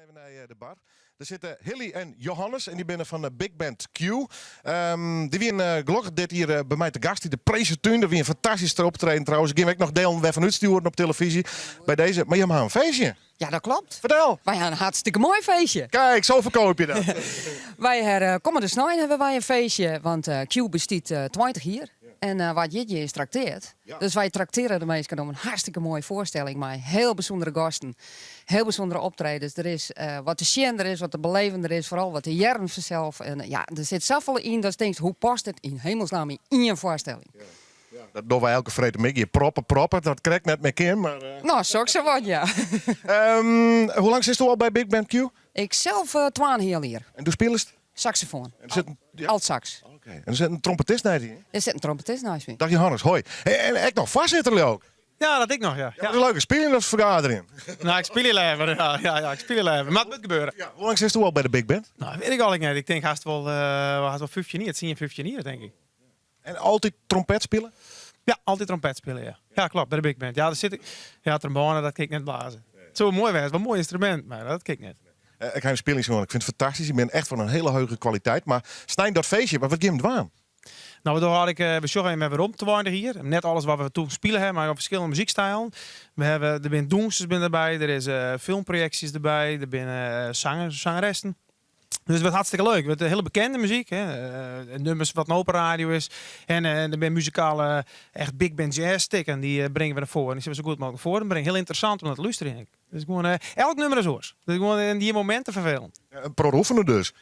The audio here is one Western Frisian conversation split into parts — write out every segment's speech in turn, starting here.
even nei de bar. Der sitte Hilly en Johannes en dy binne fan de Big Band Q. Um, dy wiene gelokkich dit jier by my te gast yn de Prinsetún. Dat wie in fantastysk optreden trouwens. Gean we ek noch delen wer fan útstjoeren op televyzje by dizze. Mar jimme ha in feestje. Ja, dat klopt. Fertel. Wy ha in hartstikke moai feestje. Kijk, zo verkoop je dat. Wy ha kommende snein hawwe wy in feestje, want Q bestiet 20 jier. En wa't jierdei is trakteard. Dus wy traktearje de minsken om in hartstikke moaie foarstelling mei hiel bysûndere gasten, hiel bysûndere optredens. Der is wat te sjen, der is wat te beleven, der is foaral wat te hearren fansels. En ja, der sit safolle yn datst tinkst, hoe past it yn hemelsnamme yn ien foarstelling? Dat dogge wy elke freedtemiddei. Proppe, proppe, dat krekt net mear kin, mar. No, sokssawat, ja. Hoe lang sitsto al by Big Band Q? Ik self twaenheal jier. En do spilest? Saxofoon. En der sit in, ja. Altsax. Oké. En der sit in trompetist neist dy? Der sit in trompetist neist my. Dag Johannes, hoi. En ek noch foarsitter leau ik? Ja, dat ek noch, ja. Ja, wat is leuker, spyljen of fergaderjen? Nou, ik spylje leaver, ja, ja, ja, ik spylje leaver. Mar it moat gebeure. Ja, hoe lang sitsto al by de Big Band? Nou, wit ik eigentlik net. Ik tink hast wol, hast wol 15 jier, 10, 15 jier, tink ik. En altyd trompet spile? Ja, altyd trompet spile, ja. Ja, klopt, by de Big Band. Ja, der sit ik, ja, trombone, dat kin ik net blaze. It soe moai wêze, wol in moai ynstrumint, mar dat kin ik net. Ik ha jim spyljen sjoen, ik fyn it fantastysk. Jim binne echt fan in hiele hege kwaliteit. Mar snein dat feestje, mar wat gean jim dwaan? Nou, we dogge eigentlik, we sjogge even werom 20 jier. Net alles wat we toen spile ha, mar op ferskillende muzykstylen. We hawwe, der binne dûnsers binne derby, der is filmprojeksjes derby, der binne sangers, sangeressen. Dus it wurdt hartstikke leuk. It wurdt hiele bekende muzyk, hè. Nummers wat no op de radio is. En der binne muzikale, echt big band jazz stikken, dy bringe we derfoar. En dy sille we sa goed mooglik foar bringe. Hiel ynteressant om dat te lústerjen. Dus gewoan, elk nummer is oars. Dus gewoan in dy momint te ferfelen. Ja, in protte oefenen dus.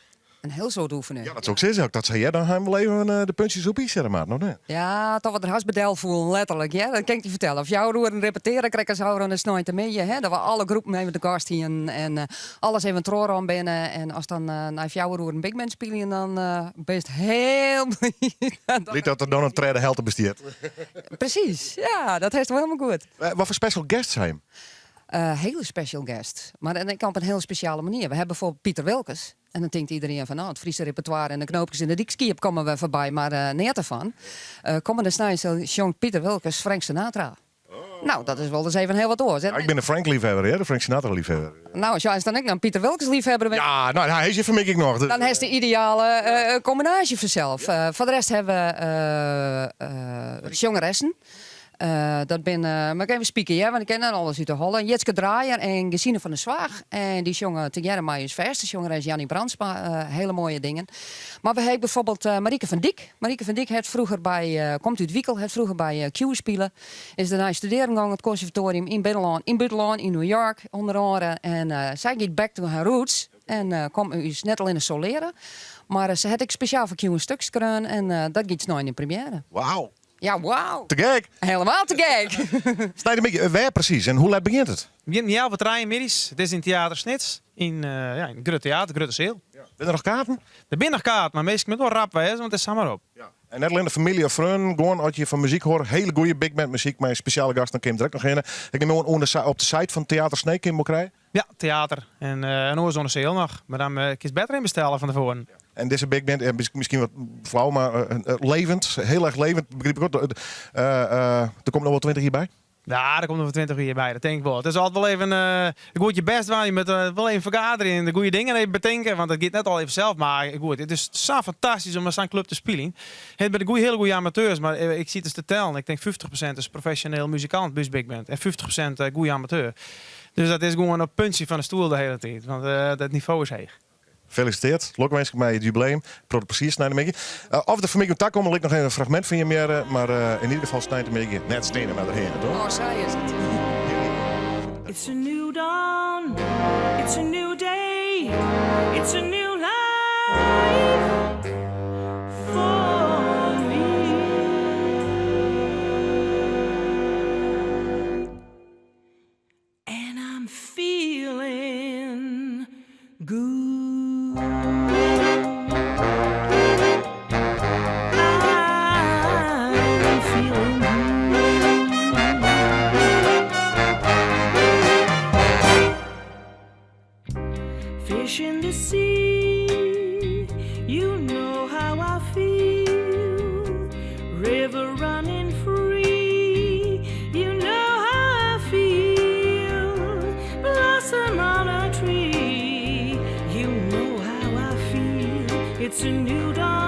In hiel soad oefenen. Ja, dat soe ik sizze. As ik dat sa hear, dan ha we wol even de puntsjes op i sette moatten, of net? Ja, toch wat er hast bedel foelen, letterlik. Ja, dat kin ik dy fertelle. Of fjouwer oeren repeteare, krekt as ôfrûne sneintemiddei, hè, dat we alle groepen even te gast hienen en alles even trochrûn binne. En as dan nei fjouwer oeren big band spyljen, dan bist hiel bliid. Bliid dat der dan in tredde helte bestiet. Presys, ja, dat hast wol hielendal goed. Wat foar special guests ha jim? Hiele special guest, mar en ek op in hiele spesjale manier. We ha bijvoorbeeld Piter Wilkens. En dan tinkt iedereen fan, no, it Fryske repertoire en de knoopkes yn de dykskiep komme wer foarby, mar neat derfan. Kommende snein sil sjongt Piter Wilkens Frank Sinatra. Nou, dat is wol ris even hiel wat oars. Ja, ik bin in Frank-leafhebber, hear, de Frank Sinatra-leafhebber. Nou, as dan ek noch in Piter Wilkens-leafhebber bist. Ja, no, hy is hjir foar my ek noch. Dan hast de ideale kombinaasje fansels. Foar de rest ha we sjongeressen. Dat binne, moat ik even spieken hear, want ik ken net alles út de holle. Jitske Draaier en Gesine van der Zwaag. En dy sjonge tegearre mei ús fêste sjongeres Janny Brandsma hiele moaie dingen. Mar we ha ek bijvoorbeeld Marieke van Dyk. Marieke van Dyk hat froeger by, komt út Wikel, hat froeger by Q spile. Is dêrnei studearjen gong it konservatorium yn binnenlân, yn bûtenlân, yn New York ûnder oare. En sy giet back to har roots en komt ús net allinne soleare, mar se hat ek spesjaal foar Q in stuk skreaun en dat giet snein yn premiêre. Wauw! Ja, wauw! Te gek! Helemaal te gek! Sneintemiddei, wêr presys en hoe let begjint it? It begjint om healwei trijen middeis. It is yn Theater Snits, yn ja, yn it grutte teater, grutte seal. Binne der noch kaarten? Der binne noch kaarten, mar minsken moatte wol rap wêze, want it is samar op. En net allinne famylje of freonen, gewoan as je fan muzyk hâlde, hiele goede big band muzyk mei spesjale gasten, dan kin je der ek noch hinne. Ik nim oan, op de site fan Theater Sneek kin je wol krije? Ja, teater en en oars oan de seal noch. Mar dan kinst better even bestelle fan tefoaren. En dizze big band, miskien wat flau, mar levend, hiel erch levend, begryp ik wol. Der komt noch wol 20 jier by? Ja, der komt noch wol 20 jier by, dat tink ik wol. It is altyd wol even goed je bêst dwaan, je moatte wol even fergaderje en de goede dingen even betinke, want it giet net al even sels. Mar goed, it is sa fantastysk om mei sa'n klup te spyljen. It binne goeie, hiele goede amateurs, mar ik siet ris te tellen, ik tink 50% is profesjoneel muzikant by ús big band en 50% goede amateur. Dus dat is gewoan op puntsje fan de stoel de hiele tiid, want it nivo is heech. Gefeliciteerd, lokwinske mei it jubileum. Protte plezier sneintemiddei. Of der fanmiddei oan ta komme, lit ik noch even in fragmint fan jim hearre. Mar yn ieder gefal sneintemiddei net steane mar derhinne, toch? Oh, sa is it. It's a new dawn, it's a new day, it's a new life for me. And I'm feeling good. I'm feeling good. Fish in the sea, you know how I feel. River running free, you know how I feel. Blossom on a tree. It's a new dawn.